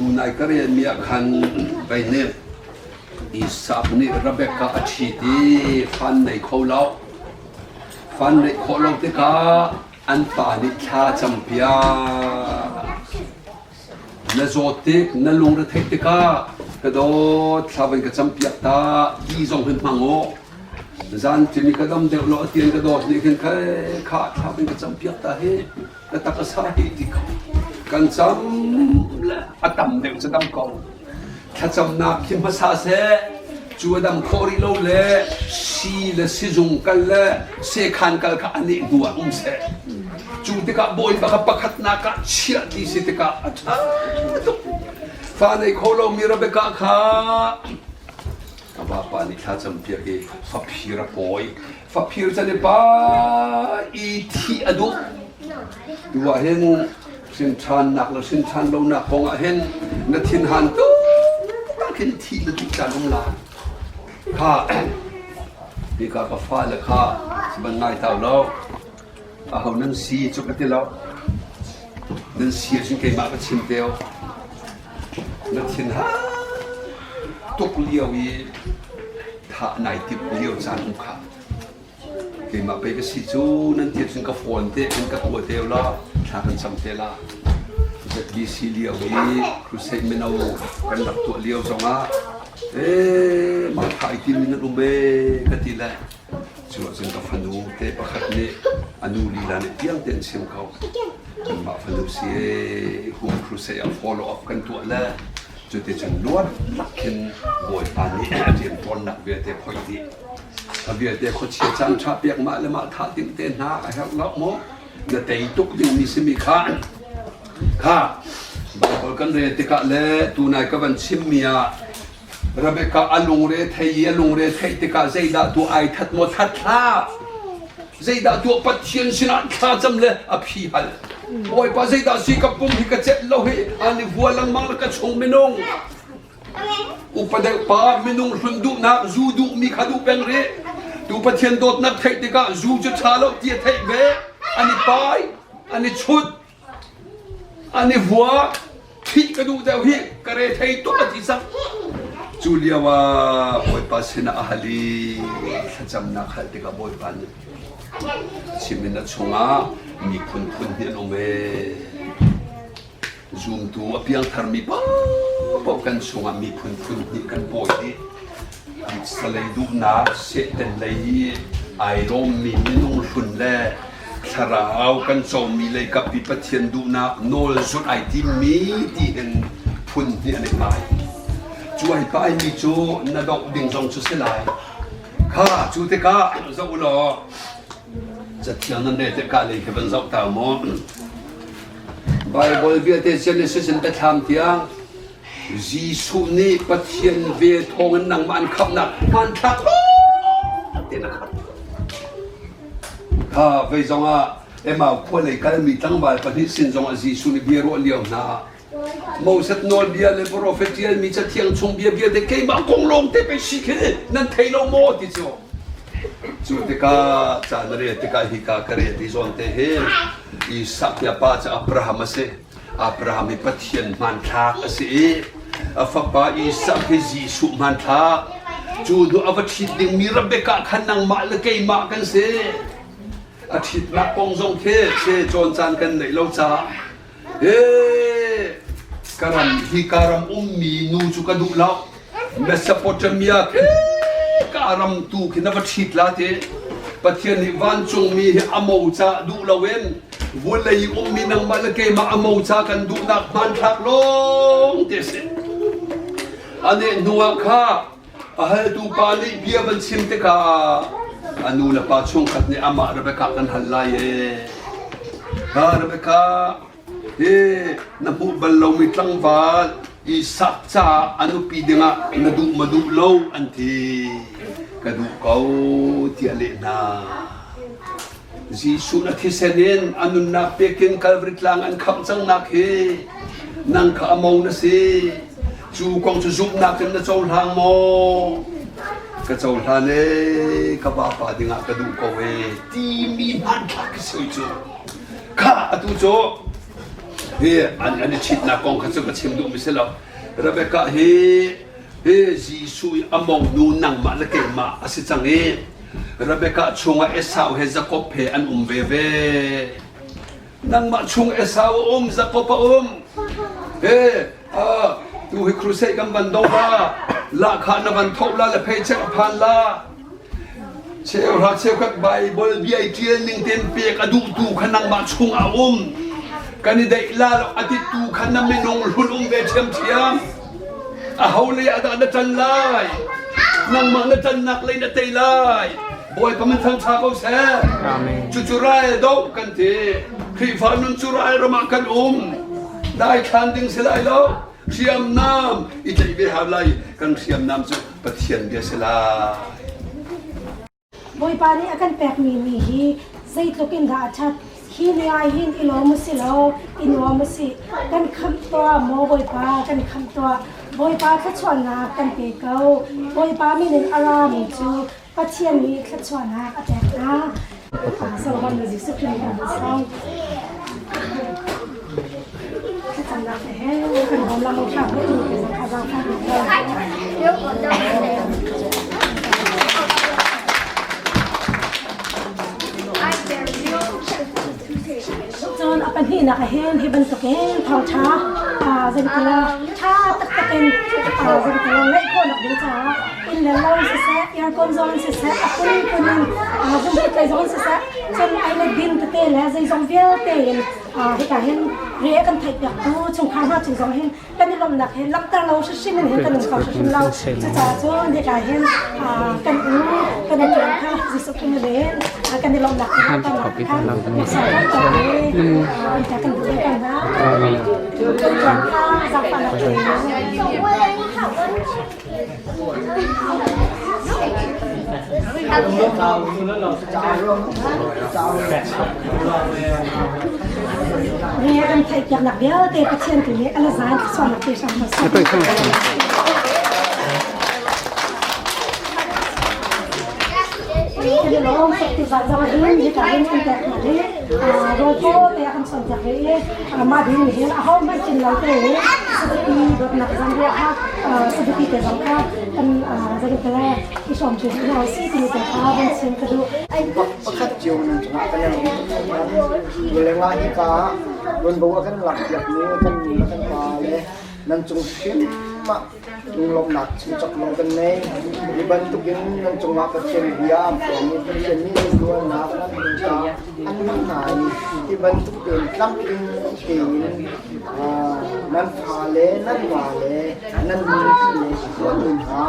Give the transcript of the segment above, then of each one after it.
Tunai ka relmi ah khan vei nih Isak nih Rebekah a ṭhit i fan nei kho lo. Fan neih khawh lo tikah an pa nih thla campiak. Na zawt tik, na lungre theih tikah ka dawt thla van ka campiak ta ti zong hin hmang u. Zan ṭim i ka dam deuh lo a tian ka dawt nih khin kha thla van ka campiak ta hi. Na tak a sa hi ti ko. Kan cam le a tam deuh cu dam ko. Thlacamnak khi hmasa seh, cu a dam khawh rih lo le si le sizung kal le sekhan kal kha a neh hnu ah um seh. Cu tikah Bawipa kha pakhatnak ah chiah ti si tikah a ṭha tuk. Fa nei kho lomi Rebekah kha a vapa nih thlacam piak i faphir a pawi. Faphir can i pa i thih a duh. Tu ah hin hrinṭhannak le hrinṭhan lonak kong ah hin na thinhan tuk ah khin thih na duh caan um la. Kha hika ka fale kha ban ngai tau lo. Aho nan si cu ka ti lo. Nan si ahcun keimah ka chim teo. Na thinhan tuk lio i thah nai timh lio caan um kha. Keimah pei ka si cu nan ti ahcun ka phone te in ka kua te la thla kan cam te la. ZBC lio i crusade mino kan rak tuah lio zongah ee mah tha i tim in nan um ee ka ti le cu ahcun ka fanu te pakhat nih a nu lila nih piang tein chim ko. Kanmah fanu si ee home crusade ah follow up kan tuah le cuticun luat lak khin Bawipa nih a rianṭuannak vialte phoih dih. A vialte khuachia caan ṭha pek mah le mah thah ding te hna a herh lo maw? Na tei tuk dingmi simi kha kha Baibal kan rel tikah le tunai ka van chimmi ah Rebecca a lungre thei i a lungre theih tikah zeidah tuah ai that maw that hlah zeidah tuah Pathian sinah thla cam le a phi hal Bawipa zeidah si ka pum hi ka celh lo hi an i vua lengmang le ka chung minung Upa deuh pa minung hlun duhnak zu duhmi kha duh peng rih. Tu Pathian dawtnak theih tikah zu cu ṭha lo ti a theih ve. An i pai, an i chut, an i vua. Thih ka duh deuh hi ka re thei tuk a ti cang. Cu lio ah Bawipa sinah a hal i thlacamnak hal tikah Bawipa nih chim in a chungah miphun phun hnih an um ee. Zumtu a piangtharmi paohpaoh kan chungah miphun phun hnih kan pawi dih. Titsa lei duhnak, Satan lei i ai lawmmi minung hlun le thlarau kan comi lei kap i Pathian duhnak nawl zulh ai timmi ti hin phun hnih an i pai. Cu ai paimi cu na dongh ding zong cu si lai. Kha cu tikah zoh u law cathiang nan rel tikah lei khi van zoh ta maw. Baibal vialte Genesis in biathlam tiang Jesuh nih Pathian vel thawngin nangmah an khamhnak hmanthlak tein a khamh. Kha vei zongah Emau khua lei kalmi tlangval pahnih sin zongah Jesuh nih bia ruah lio hna Moses nawlbia le profet ṭialmi cathiang chung bia vialte keimah kong lawng te pei si khi nan thei lo maw ti cu. Cu tikah ca na rel tikah hika ka rel ti zawn te hi Isak ti a pa cu Abraham a si. Abraham hi Pathian hmanthlak a si i a fapa Isak hi Jesuh hmanthlak. Cu hnu a va ṭhit dingmi Rebekah khan nangmah le keimah kan si. A ṭhitnak kong zong khi si cawn caan kan neih lo caah Ee, ka ram hi ka ram ummi nu cu ka duh lo. Mesopotamia khi ka ram tu khi na va ṭhit la ti. Pathian nih vancungmi hi a mo ca duh loin vawlei ummi nangmah le keimah a mo ca kan duhnak hmanthlak lawng te si. Ane hnuah kha A haltu pa nih bia van chim tikah a nu le pa chungkhat nih amah Rebekah kan hal lai ee. Ha Rebekah, hi na hmuh bal lomi tlangval Isak caah a nupi dingah na duh ma duh lo an ti. Ka duh ko tiah leh hna. Jesuh na thisen in a nunnak pekin Calvary tlang an khamh cangnak hi nang kha a mo na si. Cu kong cu zumhnak in na cohlang maw? Ka cohlan e, ka vapa dingah ka duh ko e, timi hmanthlak ka si cu. Kha atu cu. Hi an an i ṭhitnak kong kha cu ka chim duhmi si lo. Rebecca hi hi Jesuh i a monu nangmah le keimah a si cang i Rebecca chungah Esau he Jakob he an um veve. Nangmah chung Esau a um, Jakob a um. He tu hi crusade kan van do la, lahkhah na van thoh la le paycheck a phan la. Cheuhra cheukhat Bible bia i ṭial ning tein pek a duhtu kha nangmah chung a um. Kan i deih la lo a titu kha na minung hlun um ve ṭhiamṭhiam. Aho lei ah dah na ṭan lai? Nangmah na ṭannak lei na tei lai. Bawipa min thangṭha ko seh. Cucu ral doh kan ti. Khrihfa nun cu ral ram ah kan um. Daithlan ding si lai lo. Hriamnam i tlaih ve hau lai. Kan hriamnam cu Pathian bia si lai. Bawipa nih a kan pekmi ni hi zeitluk in dah a ṭhat. Hi ni ah hin i lawm u si law i nuam u sih. Kan khamh tuah, maw Bawipa, kan khamh tuah. Bawipa thluachuahnak kan pe ko. Bawipa min in a rami cu Pathian nih thluachuahnak a pek hna. Solomon le Jesuh Khrih nih an sang. Thlacamnak he kan bawm lang thla ko tu ke zong kha zaang Cun a pahnihnak ah hin hi bantukin thawngṭha zeitila ṭha taktak in zeitila ngaih khawhnak ding caah inn le lo siseh, aircon zong siseh, a phunphun in zumhut lei zong siseh, cun ei le din tete le zeizong vialte in hika hin re a kan theihpiaktu chungkhar hna cung zong hin kan i lawmhnak hi langhter lo hrimhrim in hin kan um kho hrimhrim lo. Cucaah cun hika hin kan u kan i ṭuan kha Jesuh Khrih min in kan i lawmhnak hi langhternak kha laksawng kan i kan duh ve ko hna. Kan ṭuan kha zaangfahnak tein. Ri kan theihpiaknak vialte Pathian tu nih an zan thluachuahnak pe hram hna seh. Kan i lawm tuk ti zan zong hin hika hin kan pek hna i rawl thaw te a kan chawnpiak ve i mah ding nih hin ahohmanh tlin lo te i sadupi dawtnak zanriah kha sadupi te zong kha kan zeitin i hrawm ṭi hna usih timi te kha von chim ka duh. Pakhat cio nan cungah kan i lawm tuk hringhran. Lengah hika tuanvo a kan lakpiakmi kan nu le kan pa le nan cung hrim ah lunglawmhnak chimcawk lo kan nei. Hi bantukin nan cungah Pathian bia an phuang i Pathian nih rianṭuannak nan hmuh an hmang hna i hi bantuk tein tlamtling tein nan fale nan vale nan nupi le khuanu hna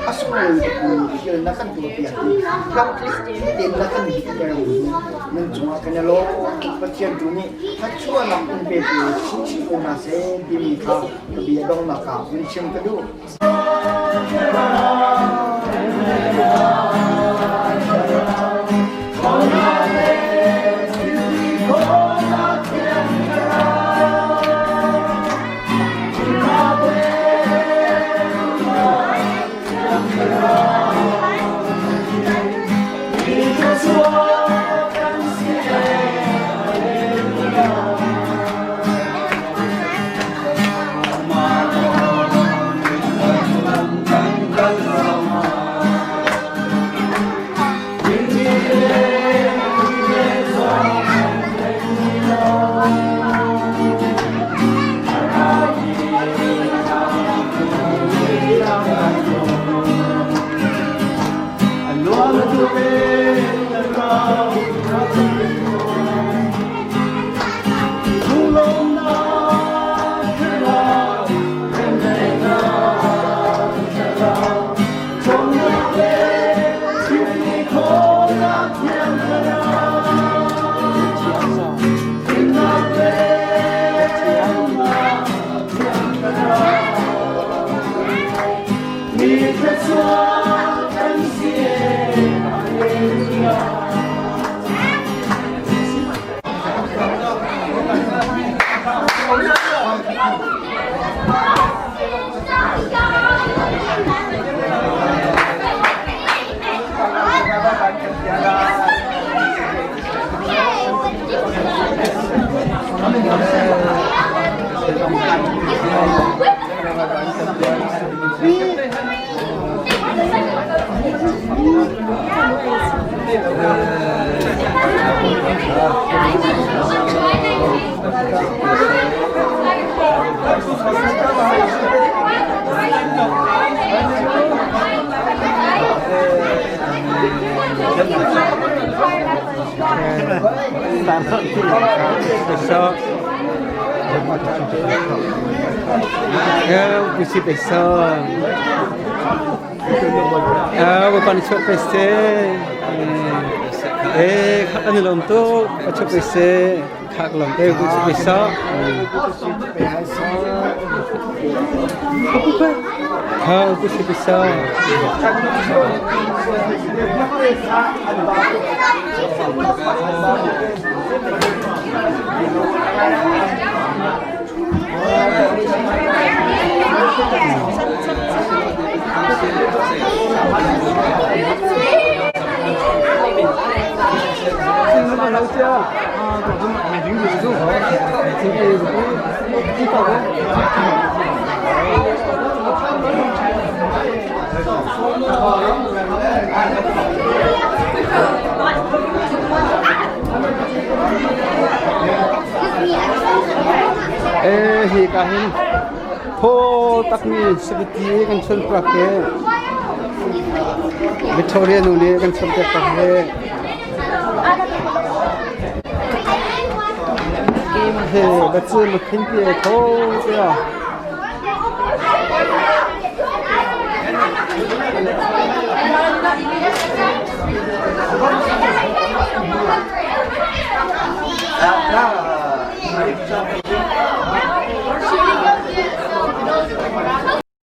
a sunglawi tukmi thil na kan tuahpiak i tlamtling tein na kan diktermi nan cungah kan i lawm. Pathian tu nih thluachuahnak in pe chinchin ko hna seh timi kha ka bia donghnak ah vun chim ka duh. Pusi pesa. Bapak ni chok pese. Eh, khak an lom tu, chok pese. Khak lom te pusi pesa. Ha, pusi pesa. Hi ka hin thaw takmi sabiti kan chun prak he Victoria nu nih kan chun piak tak he he bacu ma khin pi thaw tia.